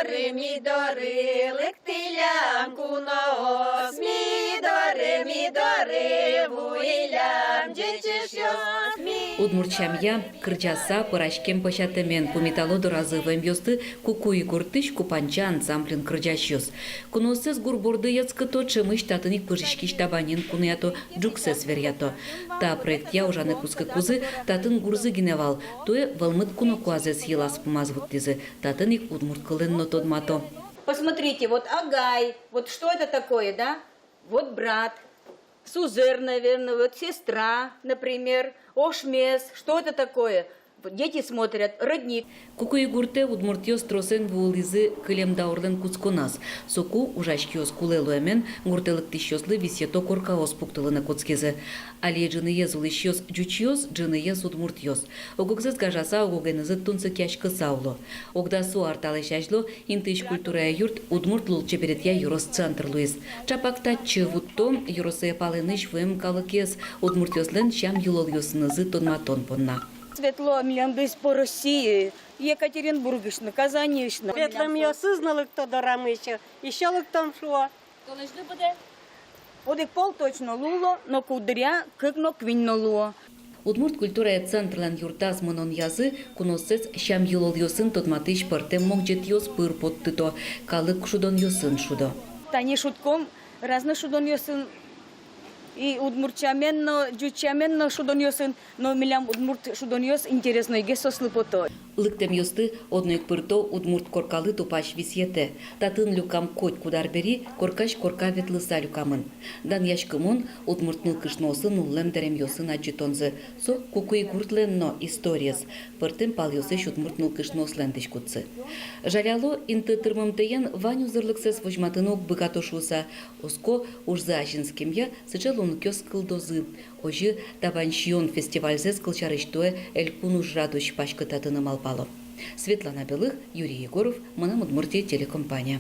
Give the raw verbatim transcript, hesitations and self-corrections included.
Ми доры лыктӥллям куноос, ми доры, ми доры вуиллям ӟечъёс. Удмурт сямъя кырӟаса, пӧраськем-пӧсятэмен пумитало доразы вуэмъёсты Кукуй гуртысь «Купанча» ансамбльын кырӟасьёс. Кунооссэс гур борды йӧтскыто, ӵемысь татын ик пыжиськись табанен куноято, ӝуксэс веръято. Та проектъя ужаны кутскыкузы татын гурзы гинэ вал, туэ вӧлмыт куно куазэс йылаз-пумаз вуттӥзы, татын ик удмурт кылын но тодмато. Посмотрите, вот агай, вот что это такое, да? Вот брат, сузэр, наверное, вот сестра, например, ошмес, что это такое? Вот дети смотрят, родник. Кукуй гуртэ удмуртъёс тросэн вуылӥзы кылем даурлэн кутсконаз. Соку ужась киос кулэ луэмен, гуртэ лыктӥсьёслы висъето коркаос пуктылыны кутскизы. Али ӝыныез улӥсьёс ӟучъёс, ӝыныез удмуртъёс. Ог-огзэс гажаса, ог-огенызы тунсыкъяськыса уло. Ог дасо ар талэсь азьло интыысь культурая юрт удмурт лулчеберетъя ёрос центр луиз. Ӵапак татчы вутто ёросэ палэнысь вуэм калыкез удмуртъёслэн сям-йылолъёсынызы тодматон понна. Ветло милемдысь по России, Екатеринбургысь но, Казаньысь но. Ветлэмъёсыз но лыкто дорамы ещё, ещё лыктом шуо. Толэзьлы быдэ. Одӥг пол точно луыло, но кудыръя кык но куинь но луо. Удмурт культурая центрлэн юртаз мынонъязы кунооссэс сям-йылолъёсын тодматӥсь пӧртэм могӟетъёс пыр поттыто, калык шудонъёсын шудо. Тани шудком разной шудонъёсын, и удмурт сямен но, ӟуч сямен но шудонъёсын, но милям удмурт шудонъёс интереснойгес соослы пото. Лыктэмъёсты одно ик пырто удмурт коркалы тупась висъетэ. Татын люкам котькуд арбери, коркась корка ветлыса люкамын. Данъяськымон удмурт нылкышноосын улэм дэремъёсын адӟытонзы. Со Кукуй гуртлэн но историез, пӧртэм палъёсысь удмурт нылкышноослэн дӥськутсы. Жаляло, инты тырмымтэен вань узырлыксэс возьматыны уг быгато шуыса. Оско, ужзы азинскемъя сыӵе луонлыкъёс кылдозы. Озьы «Табань сиён» фестивальзэс, кылсярысь, туэ элькун ужрадусь паськытатыны малпало. Светлана Белых, Юрий Егоров, «Мынам Удмуртие» телекомпания.